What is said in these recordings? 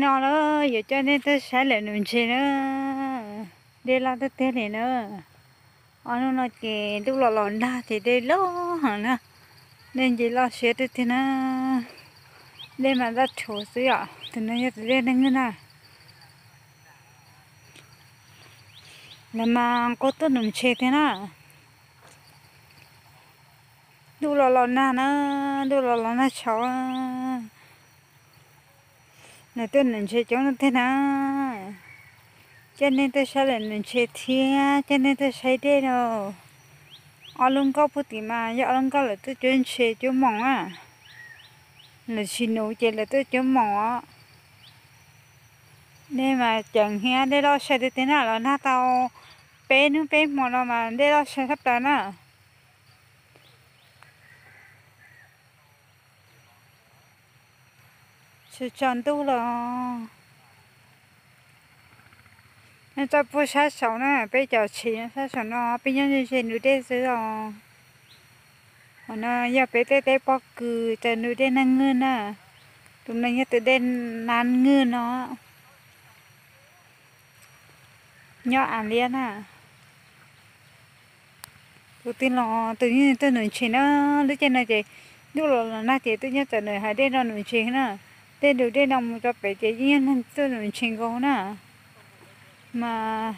No lawm yuav coj nej tuaj saib lawm nws ntses na, dej loj tiag tiag li na. Ob hnub no ces ntuj los los nag ces dej loj heev na, dej nce loj siab tiag tiag na. Dej mas daj rhuv xwb yom, tus no yog tus dej neeg na. Lawv mas nquag tuaj nws ntses tiag na. Ntuj los los nag na, ntuj los los nag tshauv. Lawv tuaj nws ntses coob tiag na. Coj nej tuaj saib lawm nws ntses thiab coj nej tuaj saib dej no. Ob lub nkoj puag tim mas yog ob lub nkoj lawv tuaj cuab ntses cuab moos na. Lawv tsis nuv ces lawv tuaj cuab moos os. Dej mas ceev thiab dej loj sai tiag tiag na, los nag tau peb hnub peb hmo no mas dej loj sai tshaj plaws na. Tsis tsaus ntuj los nyob rau puag sab saud na, peb cov tsev nyob sab saud no peb nyob ze ze ntug dej xwb os. Hauv no yog peb tej teb pob kws raws ntug dej Naj Ngwj na. Tus no yog tus dej Naj Ngwj no, nyob Av Liab na. Tus twg los tus yeej tuaj nws ntses na. Lub caij no ces ntuj los los nag ces twb nyob txawm nws hais dej no nws ntses na. Tej ntug dej no mus rau pem ces yeej yog neeg tuaj nws ntses nkaus na. Mas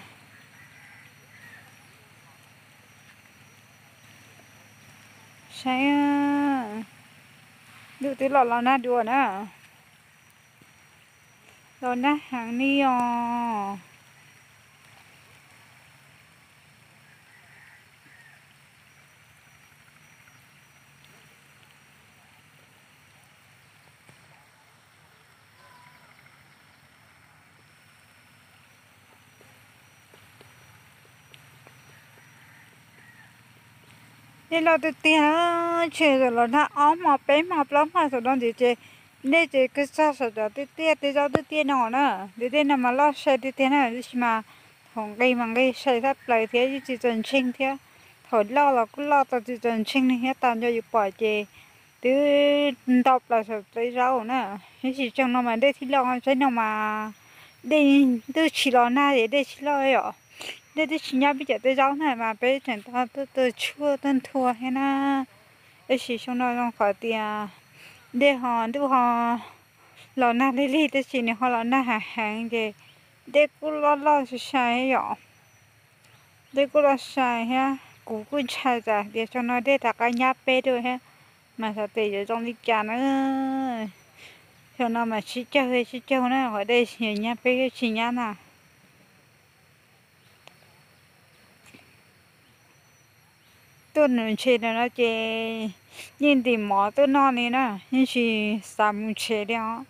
saib, ntuj twb los los nag dua na. Los nag heev li os. Dej loj tiag tiag, tshwm los nag ob hmo peb hmo plaub hmo saum no ntxiv ces dej ces kwj txog saum cov tiaj tiaj tej zaub tiaj tiaj no na. Tus dej no mas loj sai tiag tiag na, tab sis mas thaum nqis mas nqis sai tshaj plaws thiab yeej tsis txaus ntseeg thiab. Thaum loj los kuj loj tau tsis txaus ntseeg li thiab, tas nco yus pom ces twb ntau plaws saum tej zaub na. Tab sis xyoo no mas dej thiaj loj, tsaib no mas dej twb tsis los nag ces dej thiaj loj yom. Dej twb tsis nyab peb cov tej zaub na mas peb tseem tau tuaj tua tshuaj tuaj nthua thiab na. Tab sis xyoo no zoo qhov tias dej ho ntuj ho los nag lig lig tab sis nws ho los nag heev heev ces dej kuj loj loj sai sai yom. Dej kuj loj sai thiab kuv kuj ntshai tsam tias xyoo no dej rov qab nyab peb dua thiab, mas xyov tias yuav zoo li cas na. Xyoo no mas sib caug sib caug na, qhov dej yuav nyab peb tsis nyab na. Tuaj nuv ntses no ces yeej ntim mov tuaj noj li na, yeej tsis xav mus tsev li os.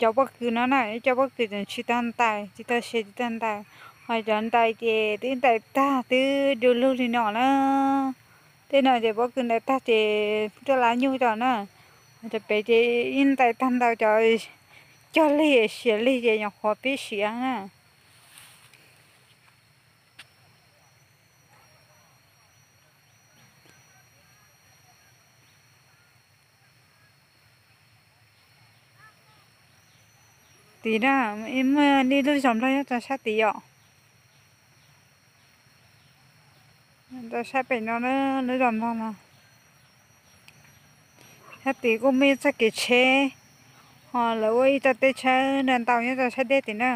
Cov pob kws no na, ib co pob kws tseem tsis tau ntais, tsis tau siav tsis tau ntais, ho cov ntais ces twb ntais tag twb du lug li no na. Tej no ces pob kws ntais tag ces tuaj lab nyuj rau na. Cov pem ces yeej ntais tag ntau, cov cog lig siav lig ces nyuam qhuav pib siav na. Tim na, muaj ib lub zos Nplog nyob rau sab tid yom. Rau sab pem no lub zos Nplog no. Sab tid kuj muaj ib txoj kev tsheb, ho lawv ua ib txoj teb tshawb ntau ntau nyob rau sab dej tim na.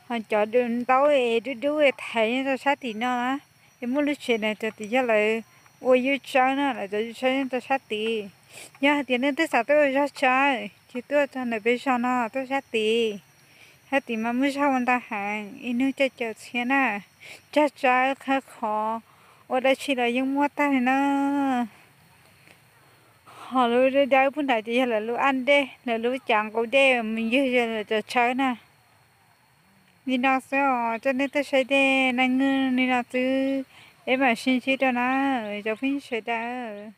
Ho cov ntaub es dub dub es thaiv nyob rau sab tim no na. Es muaj lub tsev na, cov tim yog lawv ua yub tsawb na, lawv cov yub tsawb nyob rau sab tid. Yog hais tias nej twb xav tuaj ua zog tsawb ces tuaj txog ntawm peb zos no tuaj sab tid. Sab tid mas muaj zog ua ntau heev, ib hnub cuaj caum txhiab na. Tsawb tsawb khawb qhov, ua dab tsi los yeej muaj tag li na. Ho lub dawb dawb puag nrad ces yog lawv lub ab dej, lawv lub cav nqus dej mus ywg lawv cov tsawb na. Li no xwb os, coj nej tuaj saib dej Naj Ngwj li no xwb, peb mam sib ntsib dua na, cov phooj ywg sawv daws.